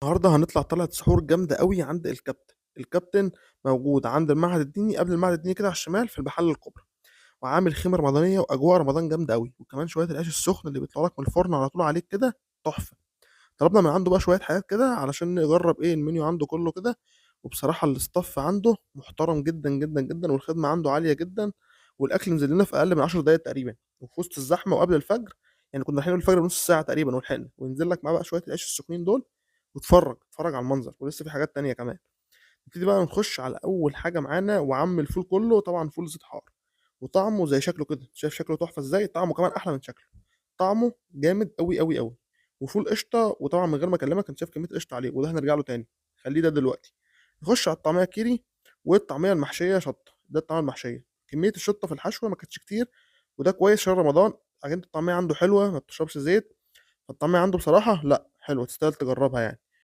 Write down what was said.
النهارده هنطلع طلعة سحور جامدة أوي عند الكابتن. الكابتن موجود عند المعهد الديني، قبل المعهد الديني كده على الشمال في المحلة الكبرى، وعامل خيمة رمضانية وأجواء رمضان جامدة أوي، وكمان شوية العيش السخن اللي بيطلعوا لك من الفرن على طول عليك كده تحفة. طلبنا من عنده بقى شوية حاجات كده علشان نجرب إيه المنيو عنده كله كده، وبصراحة ال staff عنده محترم جدًا، جدًا، جدًا، والخدمة عنده عالية جدًا، والأكل نزل لنا في أقل من 10 دقايق تقريبًا، وفي وسط الزحمة وقبل الفجر، يعني كنا رايحين قبل الفجر بنص ساعة تقريبًا ولحقنا، ونزل لك معاه بقى شوية العيش السخنين دول، واتفرج، اتفرج على المنظر، ولسه في حاجات تانية كمان. نبتدي بقى نخش على أول حاجة معانا وعم الفول كله، طبعًا فول زيت حار، وطعمه زي شكله كده، شايف شكله تحفة إزاي؟ طعمه كمان أحلى من شكله، طعمه جامد أوي، أوي، أوي. وفول قشطة، وطبعًا من غير ما أكلمك أنت شايف كمية قشطة عليه، وده هنرجع له تاني، خليه ده دلوقتي. نخش على الطعمية كيري والطعمية المحشية شطة، ده الطعمية المحشية، كمية الشطة في الحشوة ما كانتش كتير، وده كويس عشان رمضان، عجينة الطعمية عنده حلوة ما بتشربش زيت، فالطعمية عنده بصراحة لأ حلوة تستاهل تجربها يعني.